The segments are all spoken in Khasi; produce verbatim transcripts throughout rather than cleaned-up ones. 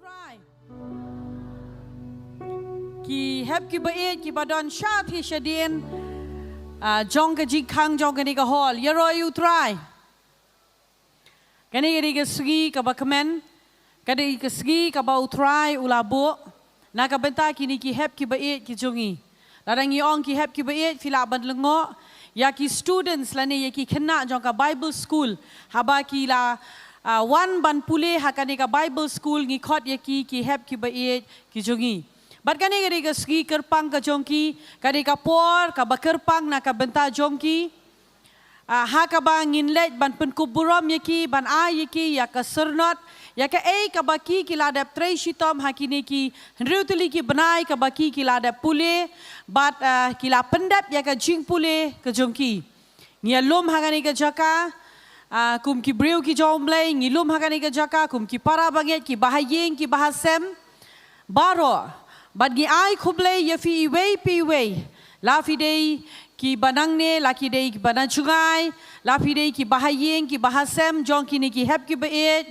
Trai. Ki hep ki ba ïeit ki ba don sha thie sha dien, ah, jong ka jingkhang jong kane ka hall. Ïaroh ïa u Trai. Kane ka dei ka sngi ka ba kmen, ka dei ka sngi ka ba u Trai u la buh na ka bynta kine ki hep ki ba ïeit ki jong ngi. Lada ngi ong ki hep ki ba ïeit, phi lah ban lyngngoh ïa ki students lane ïa ki khynnah jong ka Bible school, haba ki la, ah, wan ban pule ha kane ka Bible school, ngi khot ïa ki ki hep ki ba ïeit ki jong ngi. Bad kane ka dei ka sngi kyrpang ka jong ki, ka dei ka por ka ba kyrpang na ka bynta jong ki. Ah, ha ka ba ngin leit ban pynkup burom ïa ki, ban ai ïa ki ïa ka syrnod, ïa kaei ka ba ki ki la dep trei shitom ha kine ki hynriew tylli ki bnai ka ba ki ki la dep pule, bad, ah, ki la pyndep ïa ka jingpule ka jong ki. Ngi ïa lum ha kane ka jaka, ah, kum ki briew ki jong U Blei, ngi lum ha kane ka jaka kum ki para bangeit, ki ba ha ïing, ki ba ha sem baroh. Bad ngi ai khublei ïa phi iwei pa iwei. La phi dei ki ba nangne, la ki dei ki ba na jngai, la phi dei ki ba ha ïing, ki ba ha sem jong kine ki hep ki ba ïeit.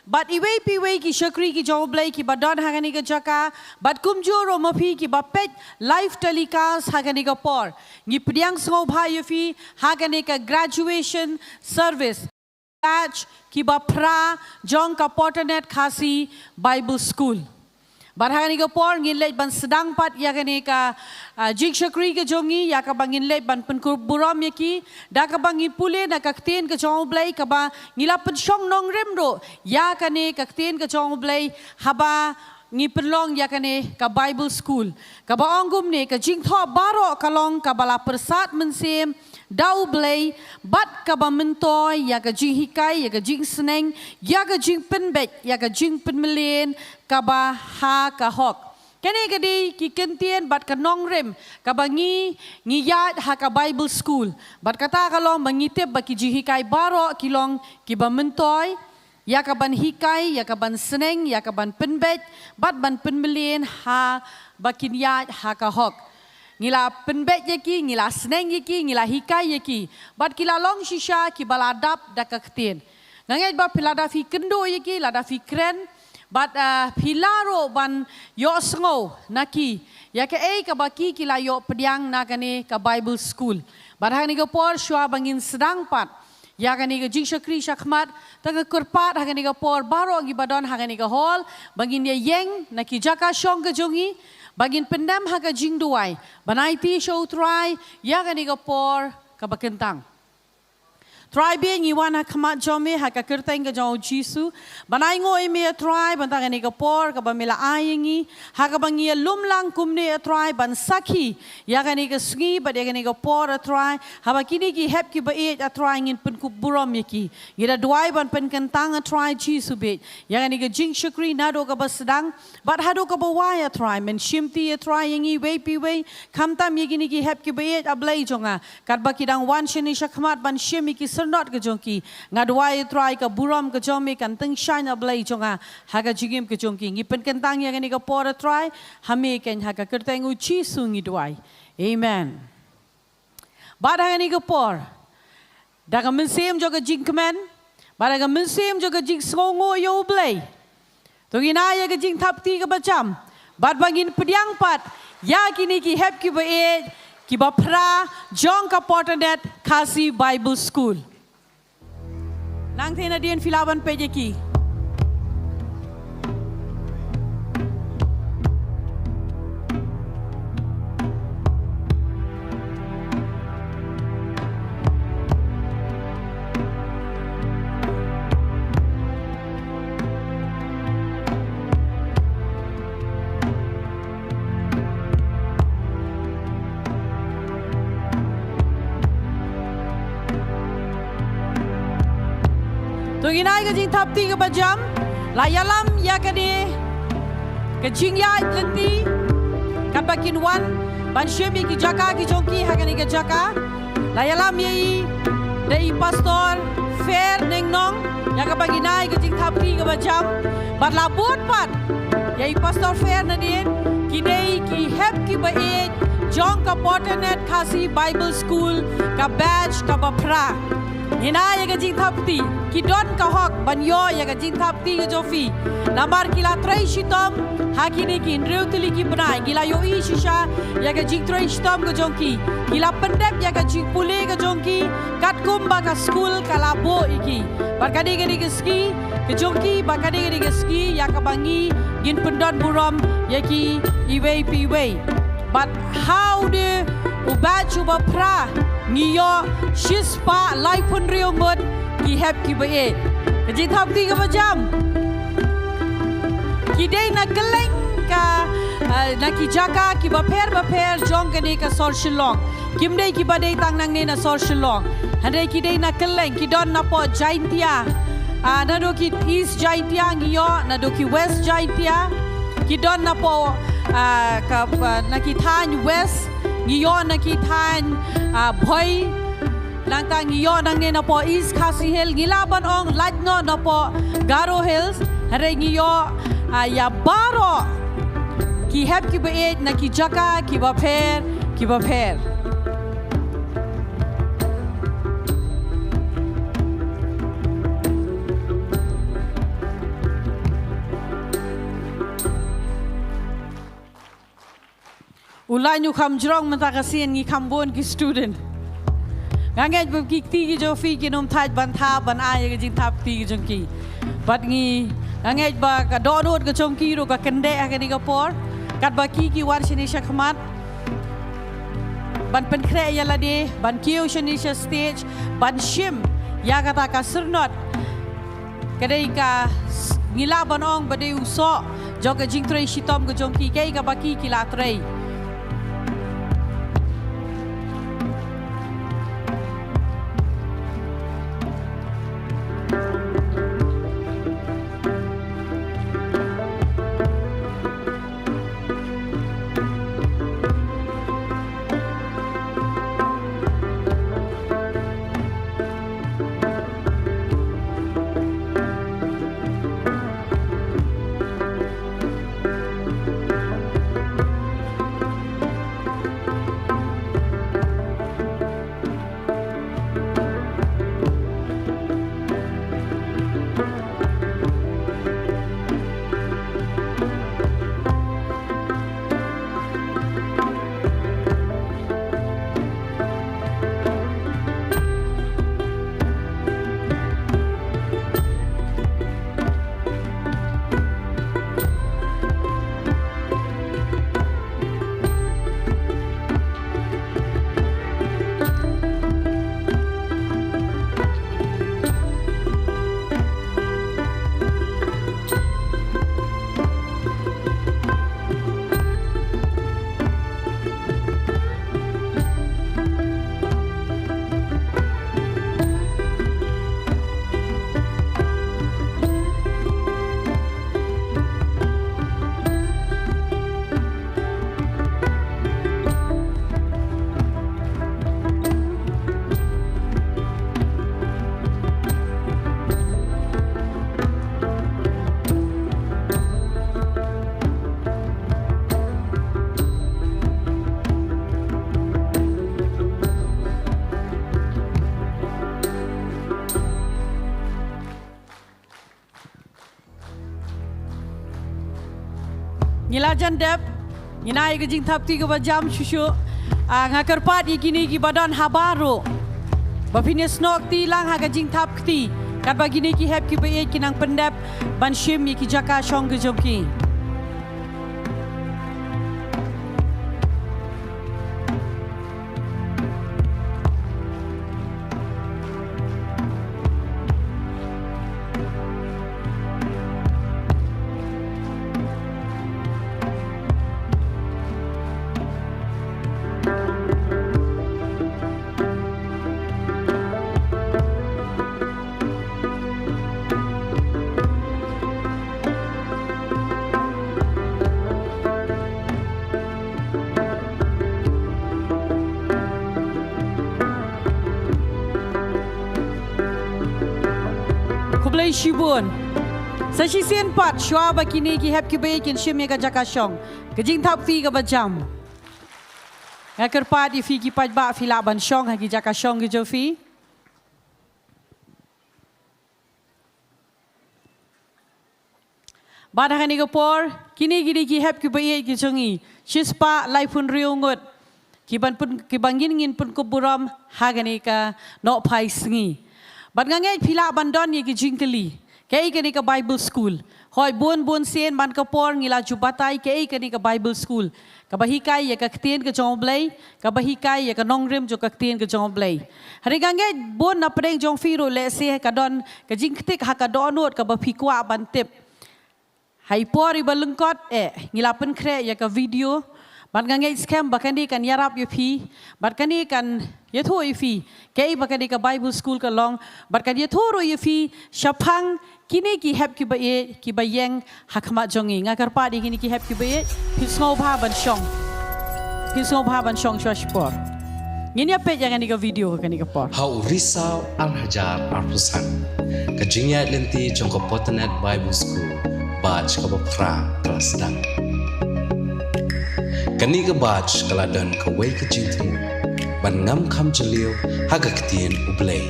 Bad iwei pa iwei ki shakri ki jong U Blei ki ba don ha kane ka jaka. Bad kumjuh ruh ma phi ki ba peit live telecast ha kane ka por. Ngi pdiang sngewbha ïa phi ha kane ka graduation service batch ki ba phra jong ka Porternet Khasi Bible School. Bad ha kane ka por ngin leit ban sdang pat ïa kane ka, ah, jingshakri ka jong ngi, ïa ka ba ngin leit ban pynkup burom ïa ki da ka ba ngin pule na ka ktien ka jong U Blei, ka ba ngi la pynshong nongrim ruh ïa kane ka ktien ka jong U Blei haba ngi pynlong ïa kane ka Bible school. Ka ba ong kumne, ka jingthoh baroh ka long ka ba la pyrsad mynsiem da U Blei, bad ka ba myntoi ïa ka jinghikai, ïa ka jingsneng, ïa ka jingpynbeit, ïa ka jingpynmlien ka ba ha ka hok. Kane ka dei ki kyntien bad ka nongrim ka ba ngi, ngi ïaid ha ka Bible school. Bad kata ka long ba ngi tip ba ki jinghikai baroh ki long ki ba myntoi, ïa ka ban hikai, ïa ka ban sneng, ïa ka ban pynbeit, bad ban pynmlien ha ba kin ïaid ha ka hok. Ngi la pynbeit ïa ki, ngi la sneng ïa ki, ngi la hikai ïa ki. Bad ki la long shisha ki ba la dap da ka ktien. Nga ngeit ba phi lada phi kynduh ïa ki, lada phi kren, bad, ah, phi lah ruh ban ïohsngew na ki ïa kaei ka ba ki ki la ïoh pdiang na kane ka Bible school. Bad ha kane ka por shuwa ba ngin sdang pat ïa kane ka jingshakri shakhmat, te nga kyrpad ha kane ka por baroh ngi ba don ha kane ka hall ba ngin ïa ïeng na ki jaka shong ka jong ngi, ba ngin pyndem ha ka jingduwai ban aiti sha U Trai ïa kane ka por ka ba kyntang. Trai, ba ngi wan ha khmat jong me ha ka kyrteng ka jong U Jisu ban ainguh ïa me, A Trai, ban tang kane ka por ka ba me la ai ïa ngi, ha ka ba ngi ïa lum lang kumne, A Trai, ban sakhi ïa kane ka sngi bad ïa kane ka por, A Trai, haba kine ki hep ki ba ïeit, A Trai, ngin pynkup burom ïa ki. Ngi da duwai ban pynkyntang, A Trai Jisu bad ïa kane ka jingshakri naduh ka ba sdang bad haduh ka ba wai, A Trai, men shimti, A Trai, ïa ngi iwei pa iwei, khamtam ïa kine ki hep ki ba ïeit, A Blei jong nga, katba ki dang wan shane shakhmat ban shim ïa ki syrnod ka jong ki. Nga duwai, A Trai, ka burom ka jong me kan tyngshaiñ, A Blei jong nga, ha ka jingim ka jong ki. Ngi pynkyntang ïa kane ka por, A Trai, ha me keiñ, ha ka kyrteng U Jisu ngi duwai. Amen. Bad ha kane ka por, da ka mynsiem jong ka jingkmen bad da ka mynsiem jong ka jingsngewnguh ïa U Blei, to ngin ai ïa ka jingthap kti ka ba jam bad ba ngin pdiang pat ïa kine ki hep ki ba ïeit ki ba phra jong ka Porternet Khasi Bible School. Nangta nadien phi lah ban peit ïa ki. To ngin ai ka jingthap kti ka ba jam. La ïalam ïa kane ka jingïaid lynti katba kin wan ban shim ïa ki jaka ki jong ki ha kane ka jaka. La ïalam ïa i da i Pastor Fair Nongnong ïa ka ba ngin ai ka jingthap kti ka ba jam. Bad la bud pat ïa i Pastor Fair nadien, ki dei ki hep ki ba ïeit jong ka Porternet Khasi Bible School, ka batch kaba phra. Ngi na ïa ka jingthap kti, ki don ka hok ban ïoh ïa ka jingthap kti ka jong phi. Namar ki la trei shitom ha kine ki hynriew tylli ki bnai, ngi la ïohi shisha ïa ka jingtrei shitom ka jong ki. Ki la pyndep ïa ka jingpule ka jong ki katkum ba ka skul ka la buh ïa ki. Bad ka dei ka dei ka sngi ka jong ki, bad ka dei ka dei ka sngi ïa kaba ngi ngin pyndon burom ïa ki iwei pa iwei. Bad ha u de u batch uba phra ngi ïoh shispah laiphew hynriew ngut ki hep kiba ïeit. Ka jingthap kti kaba jam. Ki dei na kylleng ka, eh, na ki jaka kiba pher ba pher jong kane ka sor Shillong. Kim dei kiba dei tang nangne na sor Shillong. Hynrei ki dei na kylleng, ki don napoh Jaintia. Ah, naduh ki East Jaintia ngi ïoh, naduh ki West Jaintia. Ki don napoh, ah, ka, ah, na ki thaiñ West ngi ïoh, na ki thaiñ, ah, Bhoi. Nangta ngi ïoh nangne napoh East Khasi Hills, ngi lah ban ong lait noh napoh Garo Hills. Hynrei ngi ïoh, ah, ïa baroh ki hep kiba ïeit na ki jaka kiba pher kiba pher. U laiñ u kham jrong mynta ka sien, ngi kham bun ki student. Nga ngeit ba ki kti ki jong phi kin ym thait ban thap, ban ai ïa ka jingthap kti ki jong ki. Bad ngi, nga ngeit ba ka dohnud ka jong ki ruh ka kyndeh ha kane ka por. Katba ki ki wan shane shakhmat ban pynkhreh ïa lade, ban kiew shane sha stage, ban shim ïa kata ka syrnod. Ka dei ka s-, ngi lah ban ong ba dei u soh jong ka jingtrei shitom ka jong ki, kaei kaba ki ki la trei. Ngi la jan dep, ngi na ïa ka jingthap kti kaba jam shuh shuh. Ah, nga kyrpad ïa kine kiba don habar ruh ba phin ïasnoh kti lang ha ka jingthap kti. Katba kine ki hep kiba ïeit ki nang pyndep ban shim ïa ki jaka shong ka jong ki. Khublei shibun. Sa shisien pat shuwa ba kine ki hep kiba ïeit kin shim ïa ka jaka shong, ka jingthap kti kaba jam. Nga kyrpad ïa phi ki paidbah phi lah ban shong ha ki jaka shong ki jong phi. Bad ha kane ka por, kine ki dei ki hep kiba ïeit ki jong ngi, shispah laiphew hynriew ngut, kiban pyn, kiban ngin, ngin pynkup burom ha kane ka nohphai sngi. Bad nga ngeit phi lah ban don ïa ki jingkylli, kaei kane ka Bible School? Hooid, bun bun sien man ka por ngi la ju batai kaei kane ka Bible School, kaba hikai ïa ka ktien ka jong U Blei, kaba hikai ïa ka nongrim jong ka ktien ka jong U Blei. Hynrei nga ngeit bun na pdeng jong phi ruh lehse ka don ka jingktik ha ka dohnud kaba phi kwah ban tip. Ha i por iba lyngkot eh ngi la pynkhreh ïa ka video, bad nga ngeit skhem ba kane kan ïarap ïa phi, bad kane kan ïathuh ïa phi kaei ba kane ka Bible School ka long, bad kan ïathuh ruh ïa phi shaphang kine ki hep kiba ïeit kiba ïeng ha khmat jong ngi. Nga kyrpad ïa kine ki hep kiba ïeit, phin sngewbha ban shong. Phin sngewbha ban shong shuwa shipor. Ngin ïa peit ïa kane ka video ha kane ka por. Ha u Risaw ar hajar arphew san, ka jingïaid lynti jong ka Potternet Bible School, batch kaba phra ka la sdang. Kane ka batch ka la don kawei ka jingthmu ban ngam kham jylliew ha ka ktien U Blei.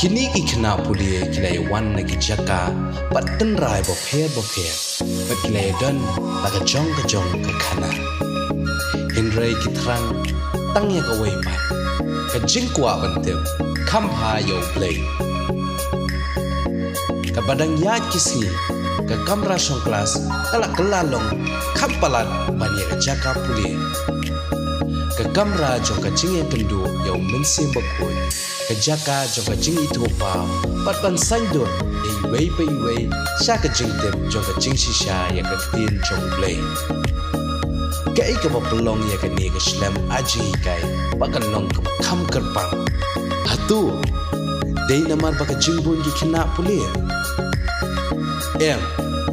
Kine ki khynnah pule ki la ïa wan na ki jaka bad tynrai bapher bapher, bad ki la ïa don la ka jong ka jong ka khana. Hynrei ki thrang tang ïa kawei pat, ka jingkwah ban tip kham bha ïa U Blei. Katba dang ïaid ki sngi, ka kamra shong klas ka la kylla long kham palat ban ïa ka jaka pule. Ka kamra jong ka jingïakynduh ïa U Mynsiem Bakhuid, ka jaka jong ka jingithuhpaw, bad ban saiñdur ïa iwei pa iwei sha ka jingtip jong ka jingshisha ïa ka ktien jong U Blei. Kaei kaba pynlong ïa kane ka shlem ai jinghikai ba kan long kaba kham kyrpang? Hato dei namar ba ka jingbun ki khynnah pule? Em,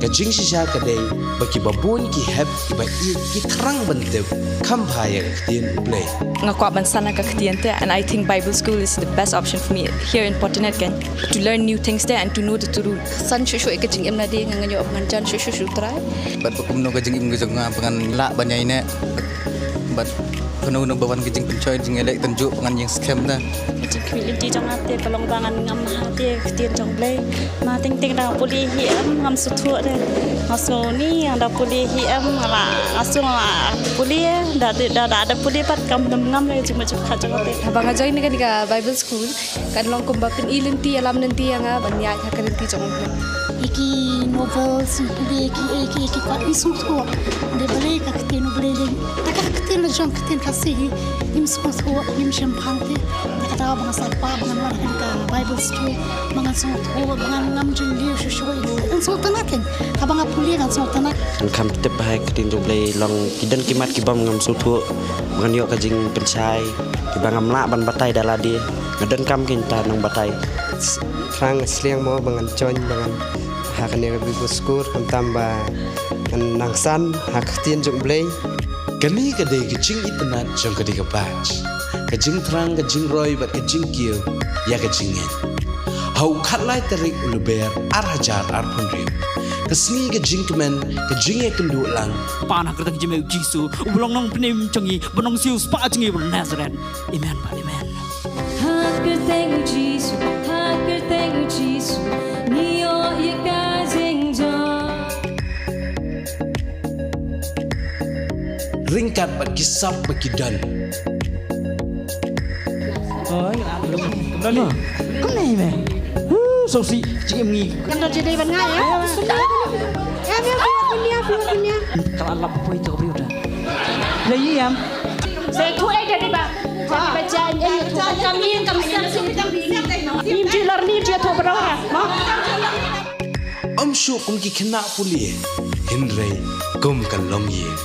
ka jingshisha ka dei ba kiba bun ki hep kiba ïeit ki thrang ban tip kham bha ïa ka ktien U Blei. Nga kwah ban san ha ka ktien te, and I think Bible school is the best option for me here in Potternet, kan, to learn new things there and to know the truth. San shuh shuh ïa ka jingim lade, nga, nga ïoh ba ngan jan shuh shuh shuh U Trai. Bad ba kumno ka jingim ka jong nga ba ngan lah ban ïaineh, bad kano kano ba wan ka jingpynshoi jingïaleh tynjuh ba ngan ïeng skhem da. Ka jingkhmih lynti jong nga te ka long ba ngan ngam ha te ka ktien jong U Blei. Nga teng teng da pule hi em ngam sngewthuh de. Nga sngew ni da pule hi em, nga la, nga sngew nga pule, da, da, da, da pule pat kam ngam, ngam le jingmut jingpyrkhat jong nga te. Haba nga join kane ka Bible school, kan long kumba pyni lynti ïalam lynti ïa nga ban ïaid ha ka lynti jong U Blei. Ïa ki novels, ïa ki, ïa ki, ïa ki kwah, ngim sngewthuh. Hynrei balei ka ktien U Blei leh, ka ktien la jong, ktien Khasi hi, ngim sngewthuh, ngim shemphang te. Te kata ba nga sa kwah ba ngan wan ha kane ka Bible school ba ngan sngewthuh, ba ngan ngam jylliew shuh shuh. Ngan sngewtynnat kein, haba nga pule ngan sngewtynnat. Ngan kham tip bha ïa ka ktien jong U Blei, long ki don ki mat ki bym ngam sngewthuh, ba ngan ïoh ka jingpynshai, kiba ngam lah ban batai da lade. Nga donkam kein ta nongbatai. Thrang sliang mo ba ngan join, ba ngan ha kane ka Bible school, khamtam ba ngan nang san ha ka ktien jong U Blei. Kane ka dei ka jingitynnat jong kane ka batch, ka jingthrang, ka jingroi bad ka jingkiew ïa ka jingngeit. Ha u khatlai tarik u Lber ar hajar arphew hynriew, ka sngi ka jingkmen, ka jingïakynduh lang. Pan ha kyrteng jong me U Jisu, uba long Nongpynim jong ngi, ba nongsiewspah jong ngi ba na Nasaret. Amen bad amen. Ha kyrteng U Jisu, ha kyrteng U Jisu, ngi ïoh ïa ka jingjop. Ryngkat bad ki sap bad ki don. Oi, kumno ni? Kumno ni me? Hu, so si, jingim ngi. Kan da jadei ban ngai, eh? Ya, ya, ya, ya, ya. Kala lap poi to briew da. Ya, ya, ya. Sa ïathuh eh da dei ba. Ba jan, eh, ïathuh ba kam ïeng kam sem. Ym ju lor ni, ym ju ïathuh ba rau ra. Mo? Ym shuh kum ki khynnah pule, hynrei kum ka longïing.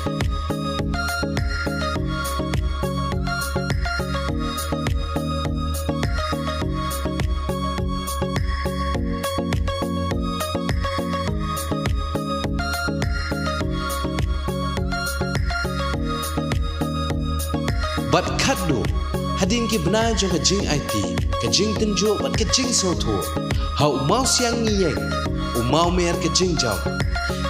Bad khadduh hadien ki bnai jong ka jingaiti, ka jingtynjuh bad ka jingsngewthuh, ha u mawsiang ngi ïeng, u mawmer ka jingjop,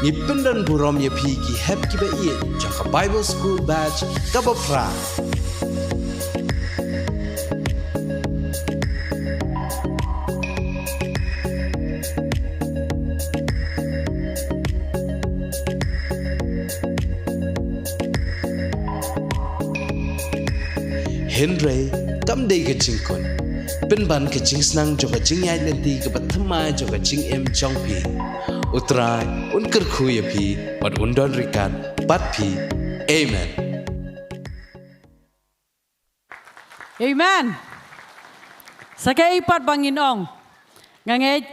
Ngi pyndon burom ïa phi ki hep kiba ïeit jong ka Bible School Batch kaba phra. Hynrei kam dei ka jingkut, pynban ka jingsneng jong ka jingïaid lynti kaba thymmai jong ka jingim jong phi. U Trai un kyrkhu ïa phi bad un don ryngkat bad phi. Amen. Amen. Sa kaei pat ba ngin ong? Nga ngeit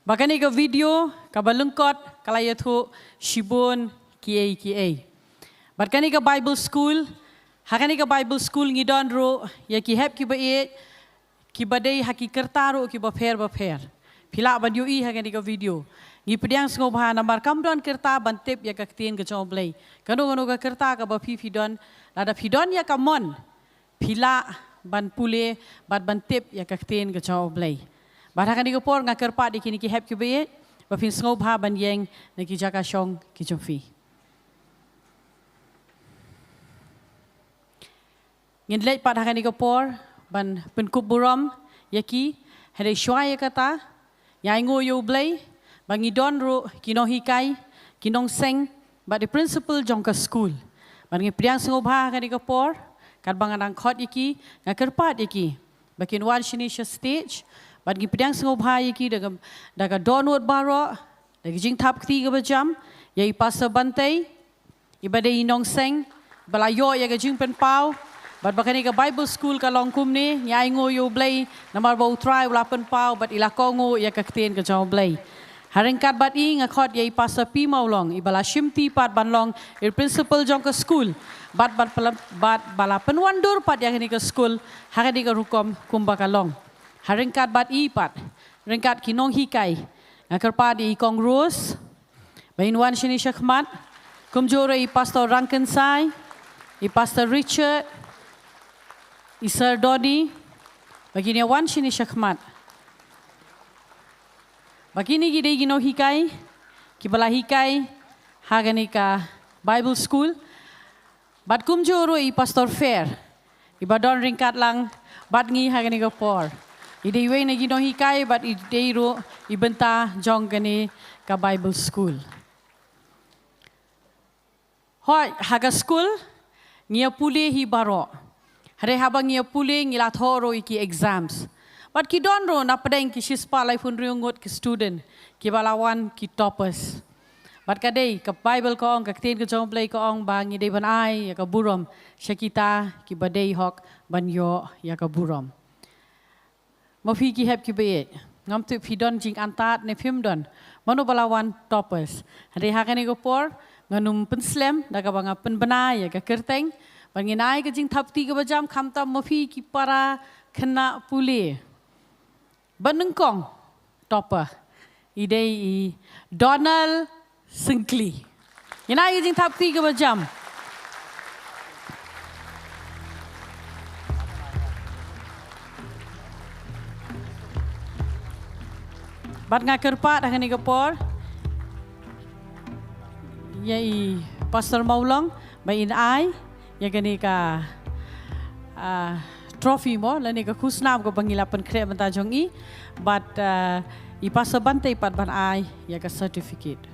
ba kane ka video kaba lyngkot ka la ïathuh shibun kiei kiei. Bad kane ka Bible School, ha kane ka Bible School ngi don ruh ïa ki hep kiba ïeit, kiba dei ha ki kyrta ruh kiba pher bapher. Phi lah ban ïohi ha kane ka video. Ngi pdiang sngewbha namar kam don kyrta ban tip ïa ka ktien ka jong U Blei. Kano kano ka kyrta kaba phi phi don, lada phi don ïa ka mon, phi lah ban pule bad ban tip ïa ka ktien ka jong U Blei. Bad ha kane ka por nga kyrpad ïa kine ki hep kiba ïeit ba phin sngewbha ban ïeng na ki jaka shong ki jong phi. Ngin leit pat ha kane ka por ban pynkup burom ïa ki. Hynrei shuwa ïa kata, ngi ainguh ïa U Blei ba ngi don ruh ki nonghikai, ki nongseng bad i principal jong ka skul. Bad ngi pdiang sngewbha ha kane ka por, katba nga dang khot ïa ki, nga kyrpad ïa ki ba kin wan shane sha stage. Bad ngi pdiang sngewbha ïa ki da ka, da ka dohnud baroh, da ka jingthap kti kaba jam ïa i Pastor Bantei, iba dei i nongseng ba la ïoh ïa ka jingpynpaw bad ba kane ka Bible School ka long kumne. Ngi ainguh ïa U Blei namar ba U Trai u la pynpaw bad i la kohnguh ïa ka ktien ka jong U Blei. Ha ryngkat bad i nga khot ïa i Pastor P Mawlong, iba la shimti pat ban long i principal jong ka skul bad, bad, bad ba la pynwandur pat ïa kane ka skul ha kane ka rukom kumba ka long. Ha ryngkat bad i pat, ryngkat ki nonghikai, nga kyrpad ïa i Kong Rose ba in wan shane shakhmat. Kumjuh ruh i Pastor Rangkynsai, i Pastor Richard, i Sir Donny, ba kin ïa wan shane shakhmat. Ba kine ki dei ki nonghikai kiba la hikai ha kane ka Bible School. Bad kumjuh ruh i Pastor Fair, iba don ryngkat lang bad ngi ha kane ka por. I dei iwei na ki nonghikai bad i dei ruh i bynta jong kane ka Bible School. Hooid, ha ka skul ngi ïa pule hi baroh. Hynrei haba ngi ïa pule ngi la thoh ruh ïa ki exams. Bad ki don ruh na pdeng ki shispah laiphew hynriew ngut ki student kiba la wan ki toppers. Bad ka dei ka Bible ka ong, ka ktien ka jong U Blei ka ong ba ngi dei ban ai ïa ka burom sha kita kiba dei hok ban ïoh ïa ka burom. Ma phi ki hep kiba ïeit, ngam tip phi don jingantad ne phim don, mano ba la wan toppers. Hynrei ha kane ka por ngan ym pynslem da kaba nga pynbna ïa ka kyrteng, bad ngin ai ka jingthap kti kaba jam khamtam ma phi ki para khynnah pule. Ba nyngkong topper i dei i Donald Syngkli. Ngin ai ka jingthap kti kaba jam. Bad nga kyrpad ha kane ka por ïa i Pastor Mawlong ba in ai ïa kane ka, ah, trophy mo, lane ka khusnam kaba ngi la pynkhreh mynta jong i. Bad, ah, i Pastor Bantei pat ban ai ïa ka certificate.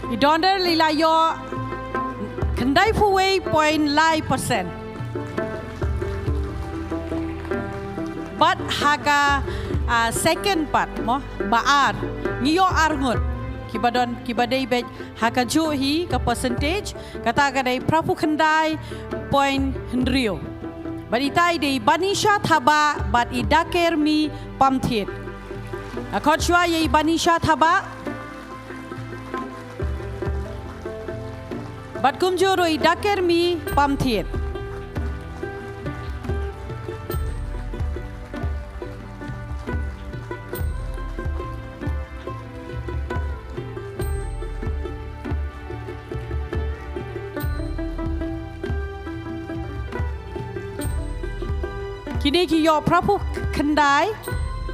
I Donald i la ïoh khyndaiphew wei point lai percent. Bad ha ka, ah, second pat mo, ba ar, ngi ïoh ar ngut kiba don, kiba dei beit ha kajuh hi ka percentage, kata ka dei phraphew khyndai point hynriew. Bad ita i dei i Banisha Thabah bad i Dakermi Pamthied. Nga khot shuwa ïa i Banisha Thabah. Bad kumjuh ruh i Dakermi Pamthied. Kine ki ïoh phra phew khyndai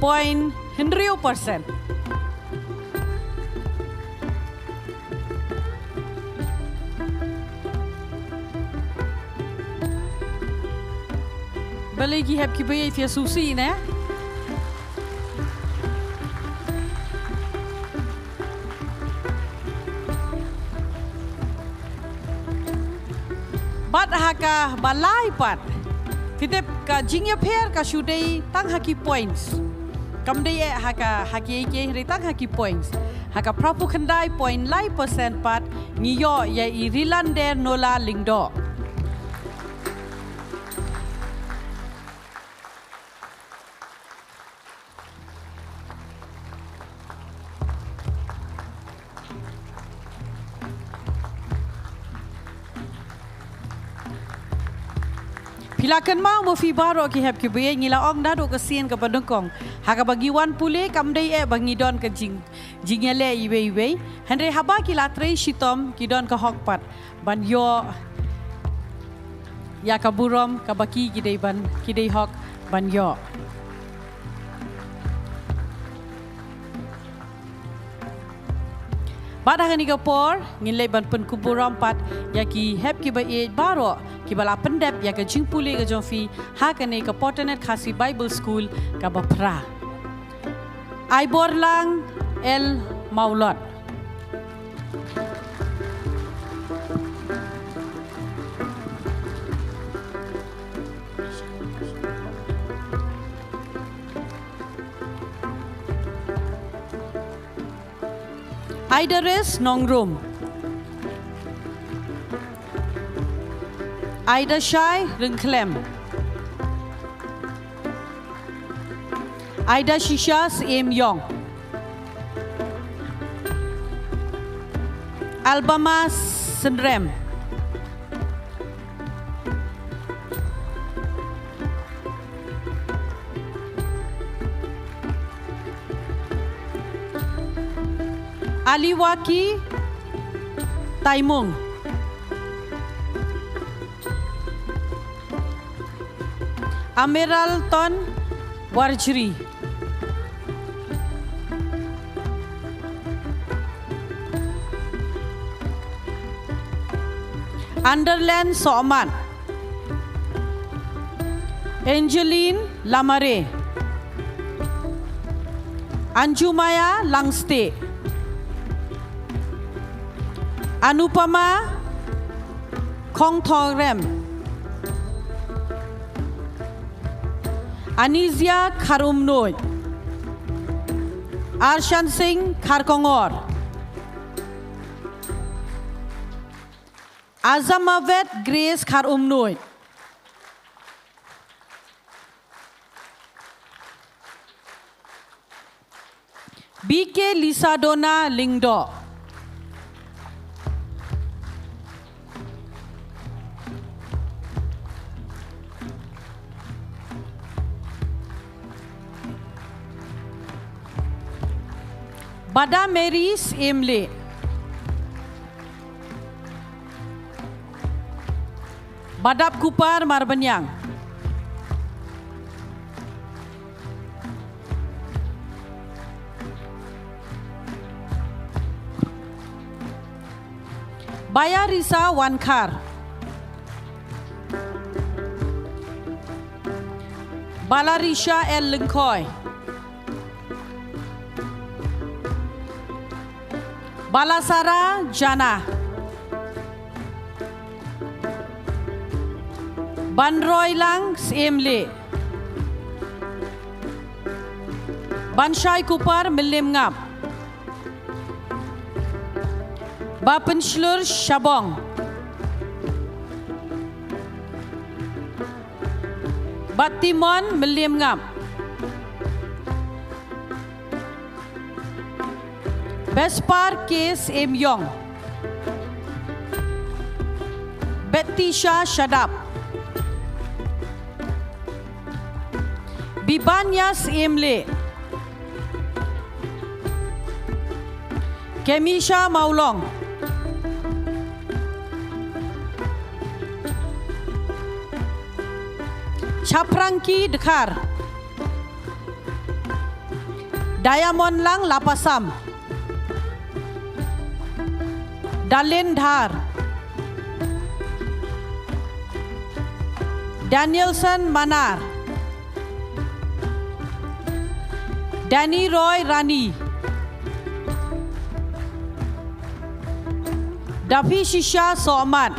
point hynriew percent. Balei ki hep kiba ïeit, phi ïa sngewsih ne? Bad ha kaba lai pat, phi tip ka jingïapher ka shu dei tang ha ki points. Kam dei eh ha ka, ha kiei kiei, hynrei tang ha ki points. Ha ka phra phew khyndai point lai percent pat ngi ïoh ïa i Rilander Nola Lyngdoh. Phi la kynmaw mo phi baroh ki hep kiba ïeit, ngi la ong naduh ka sien kaba nyngkong, ha kaba ngi wan pule kam dei eh ba ngi don ka jing, jingïaleh iwei iwei. Hynrei haba ki la trei shitom ki don ka hok pat ban ïoh ïa ka burom kaba ki, ki dei ban, ki dei hok ban ïoh. Bad ha kane ka por ngin leit ban pynkup burom pat ïa ki hep kiba ïeit baroh kiba la pyndep ïa ka jingpule ka jong phi ha kane ka Potternet Khasi Bible School kaba phra. Aiborlang L Mawlot. Aidaris Nongrum. Aidashai Ryngkhlem. Aidashisha Syiem Ïong. Albama Synrem. Aliwaki Taimung. Ameralton Warjri. Underland Sohmat. Angeline Lamare. Anjumaya Langste. Anupama Khongthorem. Anisia Kharumnuid. Arshan Singh Kharkongor. Azamavet Grace Kharumnuid. B K Lisadona Lyngdoh. Bada Mary Syiem Lieh. Badap Kupar Marbaniang. Bayarisa Wankhar. Balarisha L Lyngkhoi. Balasara Jana. Banroilang Syiem Lieh. Banshai Kupar Mylliem Ngap. Bapynshlur Shabong. Batimon Mylliem Ngap. Bespar K Syiem Ïong. Betisha Shadap. Bibania Syiem Lieh. Kemisha Mawlong. Chaprangki Dkhar. Diamond Lang Lapasam. Dalin Dhar. Danielson Manar. Danny Roy Rani. Daphi Shisha Sohmat.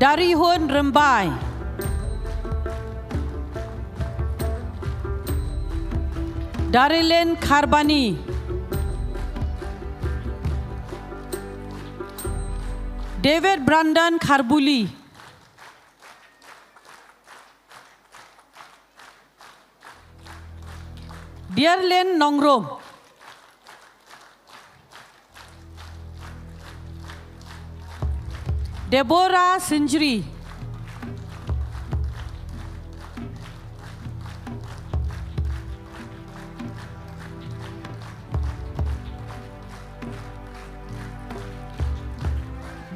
Darihun Rembai. Darilin Kharbani. David Brandon Kharbuli. Dierlin Nongrum. Deborah Sinjri.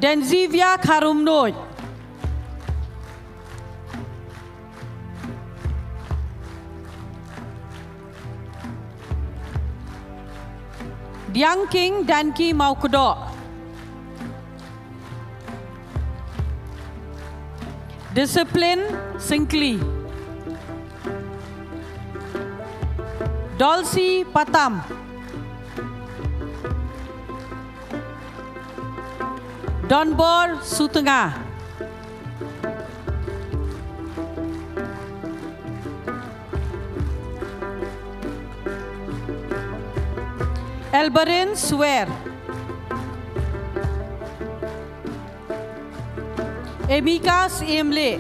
Denzivia Kharumnuid. Diangking Danki Mawkdok. Discipline Singkli. Dolsi Patam. Donbor Sutenga. Elberin Swer. Emika Siemle.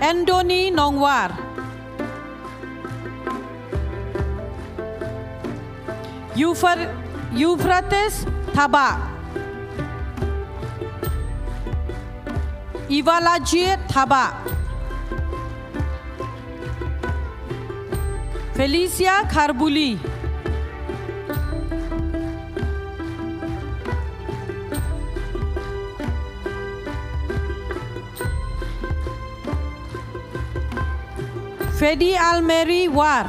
Andoni Nongwar. Euphra-, Euphrates Thabah. Ivalajit Thabah. Felicia Kharbuli. Fedi Almeri War.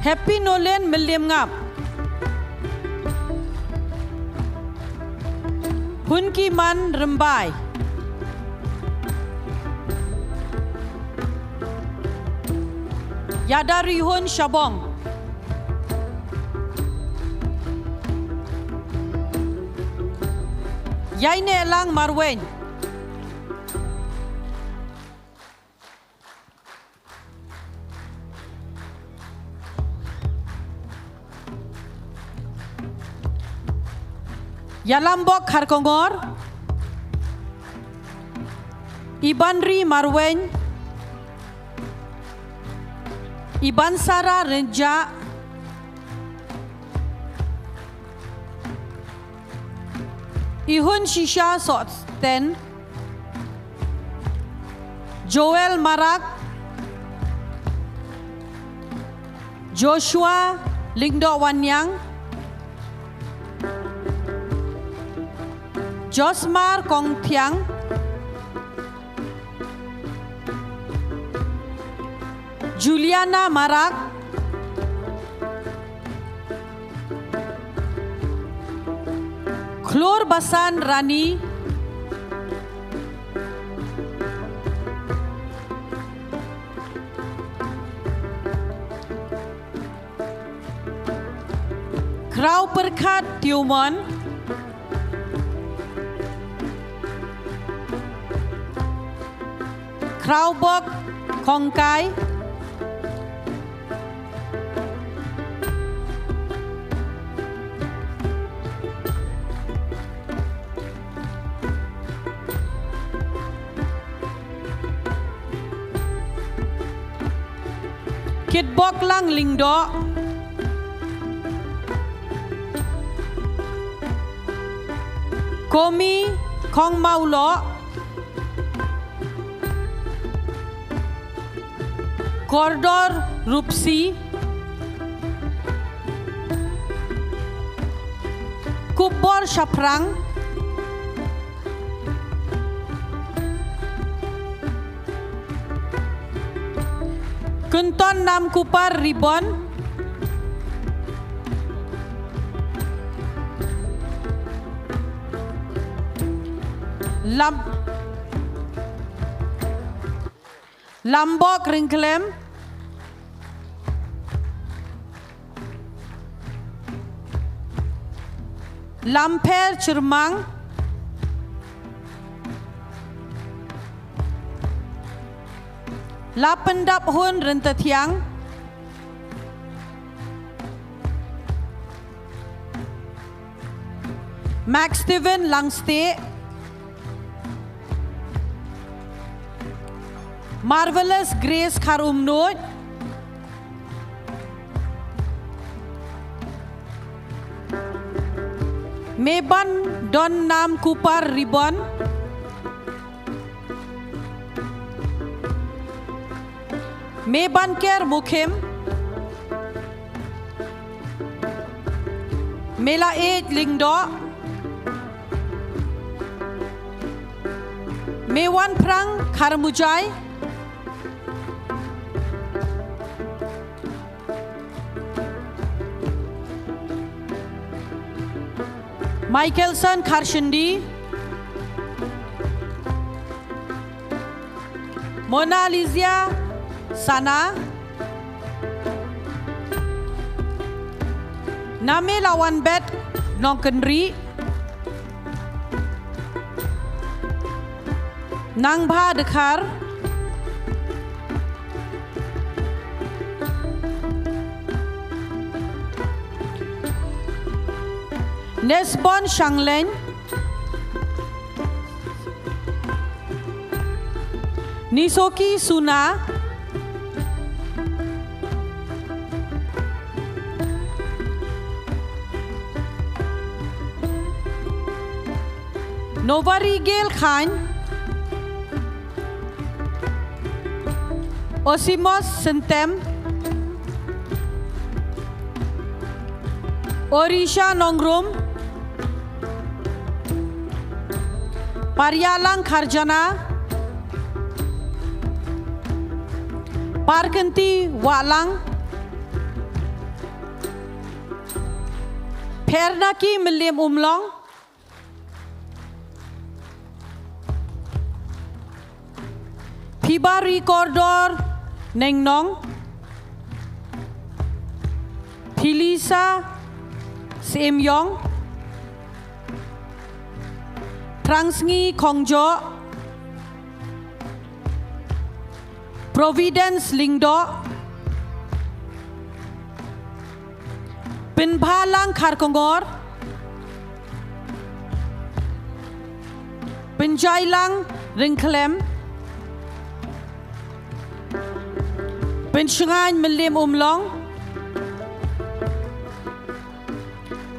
Happy Nolen Meliemngap. Hunkiman Rembai. Yadarihun Shabong. Yainehlang Marwein. Yalambok Kharkongor. Ibanri Marwein. Ibansara Renja. Ihun Shisha Sosten. Joel Marak. Joshua Lingdo Wanyang. Josmar Kongthiang. Juliana Marak. Khlur Basan Rani. Kraw Pyrkhat Tiumon. Krawbok Kongkai. Kitbok Lang Lyngdoh. Komi Khongmawloh. Kordor Rupsi, Kupbor Shaphrang, Kynton Namkupar Ribon, Lam Lambok Ryngklem, Lampher Chyrmang, Lapyndap Hun Ryntathiang, Max Steven Langstieh, Marvelous Grace Kharumnuid, Meban Don Namkupar Ribon, Meban Ker Mukhim, Melaid Lyngdoh, Mewanphrang Kharmujai, Michaelson Kharshyndie, Mona Lizia Sana, Name Lawanbet Nongkynrih, Nangbha Dkhar, Nesbon Shangleng, Nisoki Suna, Novarigel Khan, Osimos Sentem, Orisha Nongrum, Parialang Kharjana, Parkynti Wahlang, Phernaki Mylliem Umlong, Phibari Kordor Nengnong, Philisa Syiem Ïong, Thrangsngi Khongjoh, Providence Lyngdoh, Pynbhalang Kharkongor, Pynjailang Ryngklem, Pynshngaiñ Mylliem Umlong,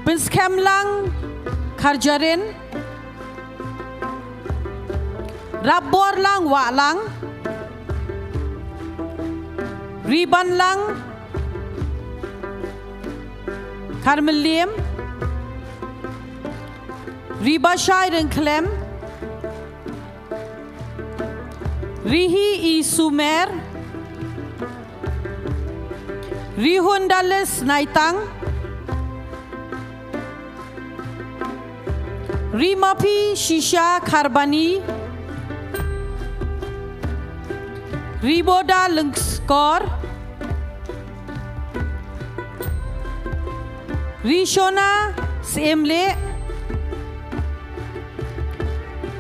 Pynskhem Lang Kharjarin, Rapbor Lang Wahlang, Riban Lang Kharmylliem, Ribashai Ryngklem, Rihi I Sumer, Rihun Dales Naitang, Rimapi Shisha Kharbani, Riboda Lyngskor, Rishona Syiem Leh,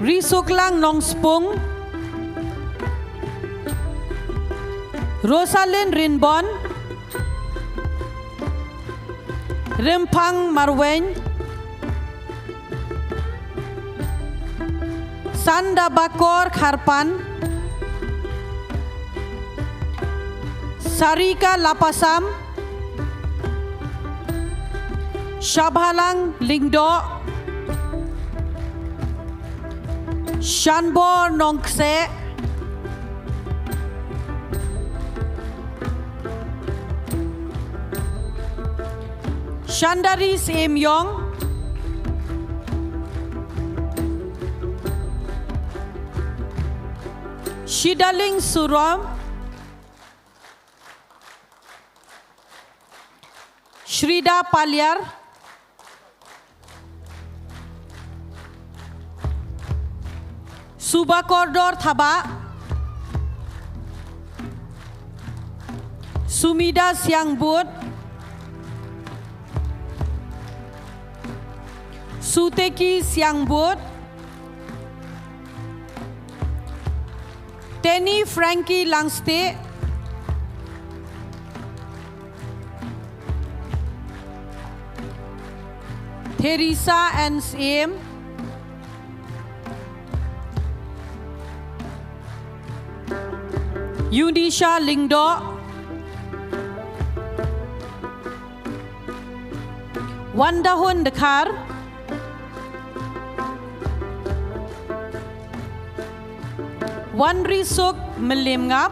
Risuklang Nongspung, Rosalind Rinbon, Rymphang Marwein, Sanda Bakor Kharpan, Sarika Lapasam, Shabhalang Lyngdoh, Shanbor Nongkseh, Shandari Syiem Yong, Shidaling Surom, Shrida Paliar, Suba Kordor Thabah, Sumida Siangbut, Suteki Siangbut, Tenny Frankie Langstieh, Theresa N Syiem, Eunice Lyngdoh, Wandahun Dkhar, Wanrisuk Mylliemngap,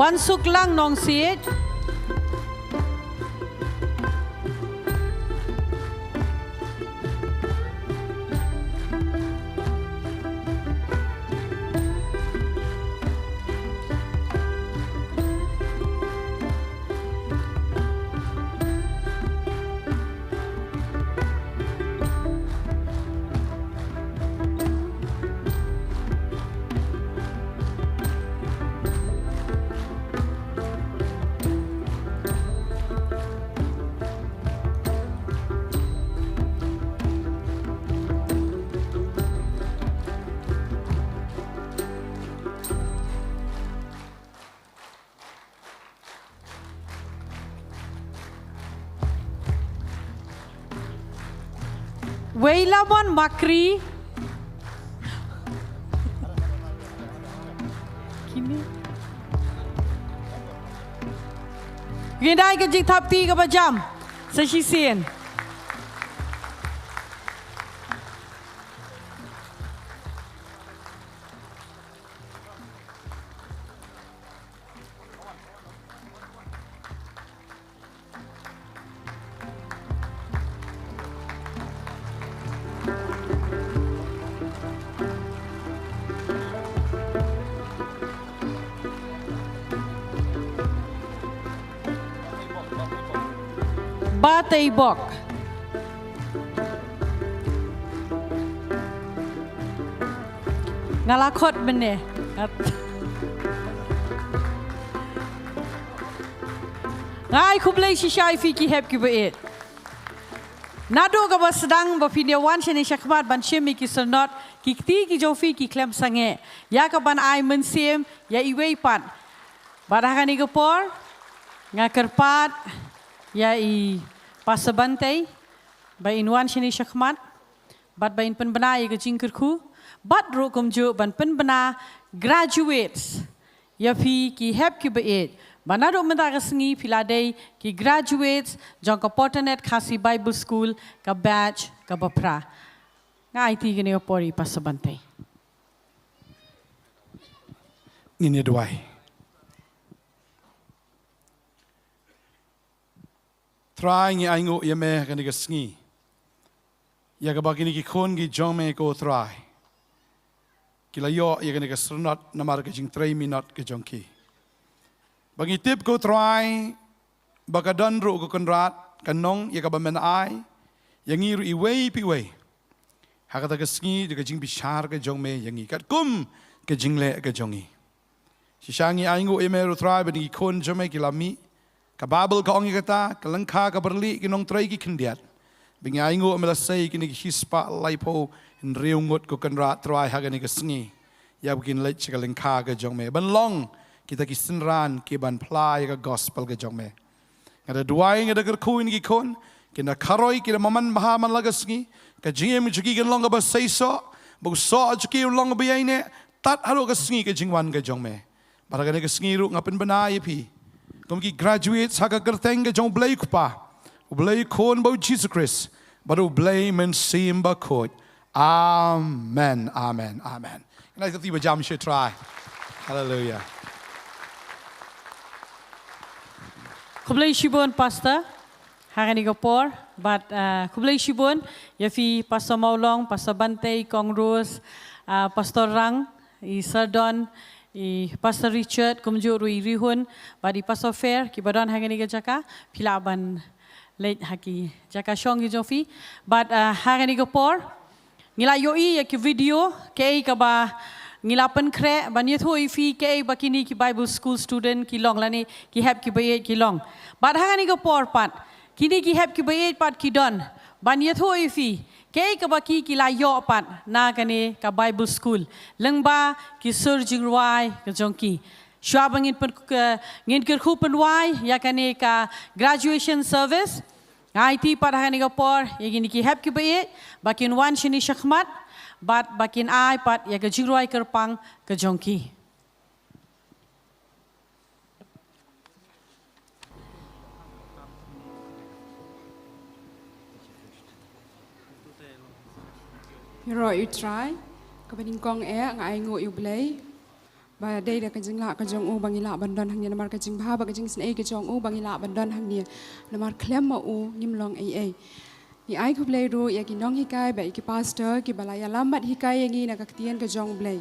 Wansuklang Nongsiej, Weilamon Makri. Kine. Ngin ai ka jingthap kti kaba jam sa shisien. Ba Teibok. Nga la khot mynne. Nga ai khublei shisha ïa phi ki hep kiba ïeit. Naduh kaba sdang ba phin ïa wan shane shakhmat ban shim ïa ki sanad, ki kti ki jong phi ki khlem sangeh ïa kaban ai mynsiem ïa iwei pat. Bad ha kane ka por nga kyrpad ïa i Pastor Bantei ba in wan shane shakhmat bad ba in pynbna ïa ka jingkyrkhu bad ruh kumjuh ban pynbna graduates ïa phi ki hep kiba ïeit. Ba naduh mynta ka sngi phi la dei ki graduates jong ka Portanet Khasi Bible School ka batch kaba phra. Nga aiti kane ka por ïa i Pastor Bantei. Ngin ïa duwai. Trai, ngi ainguh ïa me ha kane ka sngi ïa kaba kine ki khun ki jong me, ko Trai, ki la ïoh ïa kane ka sanad namar ka jingtrei minot ka jong ki. Ba ngi tip, ko Trai, ba ka don ruh, ko Kynrad, ka nong ïa kaba men ai ïa ngi ruh iwei pa iwei ha kata ka sngi da ka jingbishar ka jong me ïa ngi katkum ka jingleh ka jong ngi. Shisha ngi ainguh ïa me ruh Trai ba kine ki khun jong me ki la mih. Ka Baibl ka ong ïa kata, ka lyngkha ka byrlih ki nongtrei ki khyndiat. Ba ngi ainguh me la sei kine ki shispah laiphew hynriew ngut ko Kynrad Trai ha kane ka sngi, ïa ba kin leit sha ka lyngkha ka jong me ban long kita ki synran ki ban phla ïa ka gospel ka jong me. Nga da duwai, nga da kyrkhu ïa kine ki khun, kin da kharoi, kin da maman bha man la ka sngi. Ka jingim jong ki kan long kaba seisoh, ba u soh jong ki un long kaba ïaineh tad haduh ka sngi ka jingwan ka jong me. Bad ha kane ka sngi ruh nga pynbna ïa phi kum ki graduates ha ka kyrteng ka jong U Blei Kpa, U Blei Khun bad U Jisu Khrist bad U Blei Mynsiem Bakhuid. Amen, amen, amen. Kine ki ba jam sha Trai. Haleluia. Khublei shibun Pastor. Ha kane ka por bad, ah, khublei shibun ïa phi Pastor Mawlong, Pastor Bantei, Kong Rose, ah, Pastor Rang, i Sir Don, i Pastor Richard, kumjuh ruh i Rihun bad i Pastor Fair, ki ba don ha kane ka jaka. Phi lah ban leit ha ki jaka shong ki jong phi. Bad, ah, ha kane ka por ngi la ïohi ïa ki video kaei kaba ngi la pynkhreh ban ïathuh ïa phi kaei ba kine ki Bible School student ki long lane ki hep ki ba ïeit ki long. Bad ha kane ka por pat kine ki hep ki ba ïeit pat ki don ban ïathuh ïa phi kaei kaba ki ki la ïoh pat na kane ka Bible School lyngba ki sur jingrwai ka jong ki. Shuwa ba ngin pyn, ngin kyrkhu pynwai ïa kane ka graduation service, nga aiti pat ha kane ka por ïa kine ki hep ki ba ïeit ba kin wan shane shakhmat bad ba kin ai pat ïa ka jingrwai kyrpang ka jong ki. Ïaroh ïa U Trai, kaba nyngkong eh nga ainguh ïa U Blei ba dei da ka jinglah ka jong u ba ngi lah ban don hangne, namar ka jingbha bad ka jingisynei ka jong u ba ngi lah ban don hangne. Namar khlem ma u ngim long ei ei. Ngi ai khublei ruh ïa ki nonghikai bad ïa ki pastor kiba la ïalam bad hikai ïa ngi na ka ktien ka jong U Blei.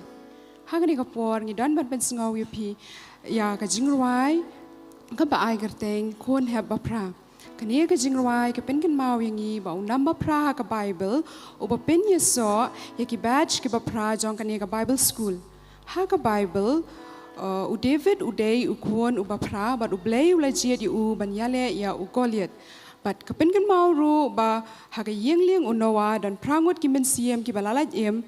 Ha kane ka por ngi don ban pynsngew ïa phi ïa ka jingrwai kaba ai kyrteng Khun Hep Baphra. Kane ka jingrwai ka pynkynmaw ïa ngi ba u nam baphra ha ka Bible uba pynïasoh ïa ki batch kiba phra jong kane ka Bible School. Ha ka Bible, uh, u David u dei u khun uba phra bad U Blei u la jied ïa u ban ïaleh ïa u Goliath. Bad ka pynkynmaw ruh ba ha ka ïing lieng u Noah don phra ngut ki mynsiem kiba la lait im,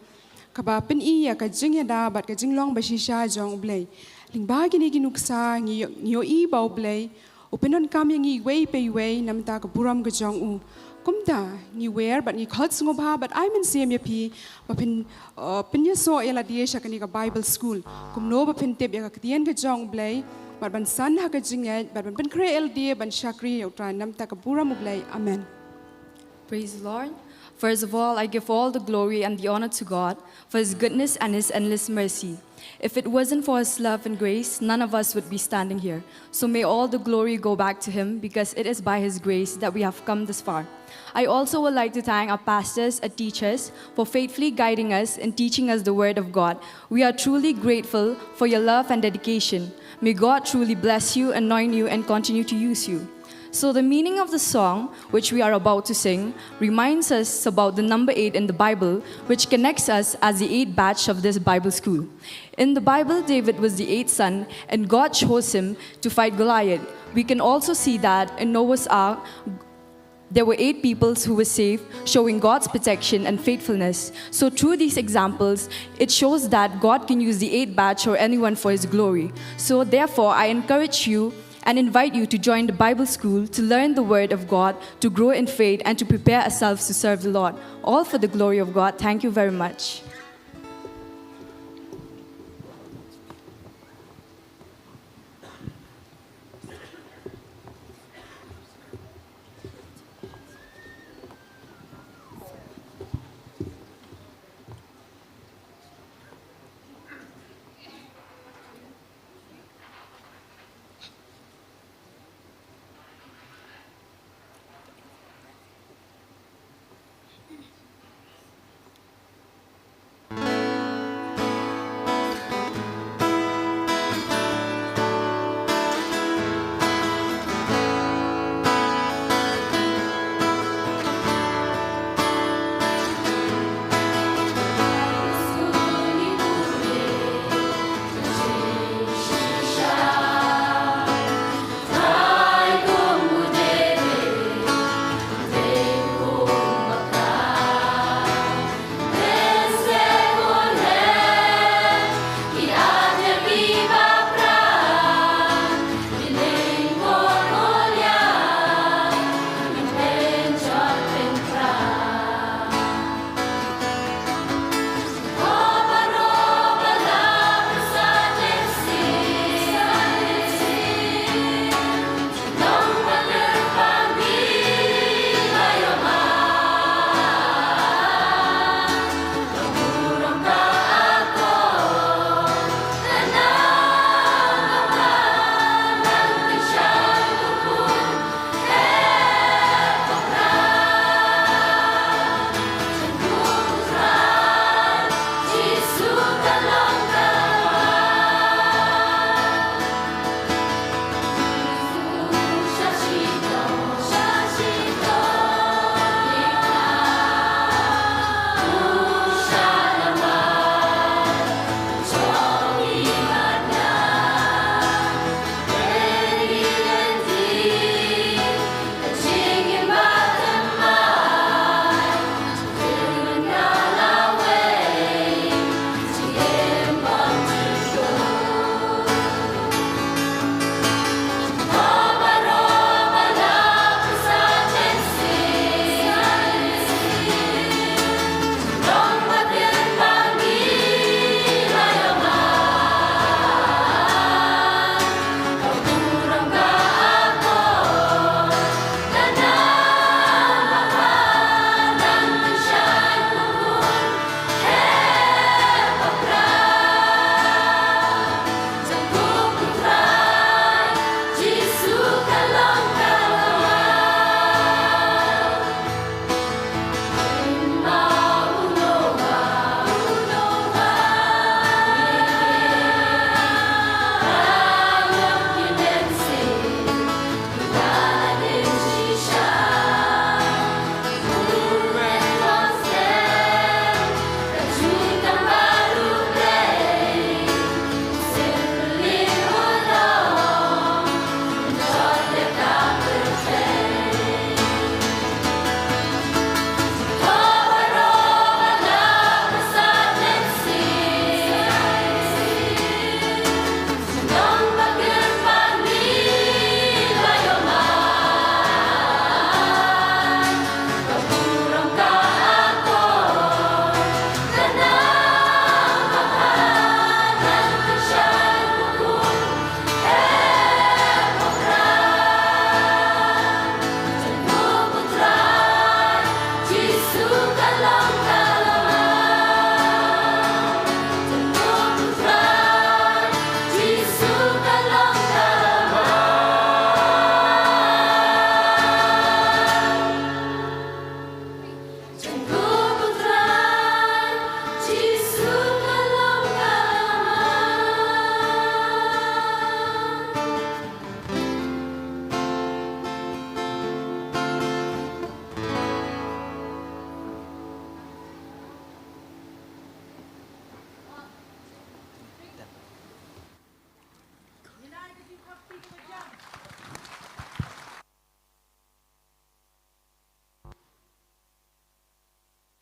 kaba pyni ïa ka jingïada bad ka jinglong ba shisha jong U Blei. Lyngba kine ki nuksa ngi ïoh, ngi ïohi ba U Blei u pyndonkam ïa ngi iwei pa iwei na bynta ka burom ka jong u. Kumta ngi wer bad ngi khot sngewbha bad ai mynsiem ïa phi ba phin, uh, pynïasoh ïa lade sha kane ka Bible School. Kumno ba phin tip ïa ka ktien ka jong U Blei bad ban san ha ka jingngeit bad ban pynkhreh ïa lade ban shakri ïa U Trai na bynta ka burom U Blei. Amen. Praise the Lord. First of all, I give all the glory and the honor to God for His goodness and His endless mercy. If it wasn't for His love and grace, none of us would be standing here. So may all the glory go back to Him, because it is by His grace that we have come this far. I also would like to thank our pastors and teachers for faithfully guiding us and teaching us the Word of God. We are truly grateful for your love and dedication. May God truly bless you, anoint you, and continue to use you. So, the meaning of the song which we are about to sing reminds us about the number eight in the Bible, which connects us as the eighth batch of this Bible school. In the Bible, David was the eighth son, and God chose him to fight Goliath. We can also see that in Noah's Ark, there were eight peoples who were saved, showing God's protection and faithfulness. So, through these examples, it shows that God can use the eighth batch or anyone for His glory. So, therefore, I encourage you and invite you to join the Bible school to learn the Word of God, to grow in faith, and to prepare ourselves to serve the Lord. All for the glory of God. Thank you very much.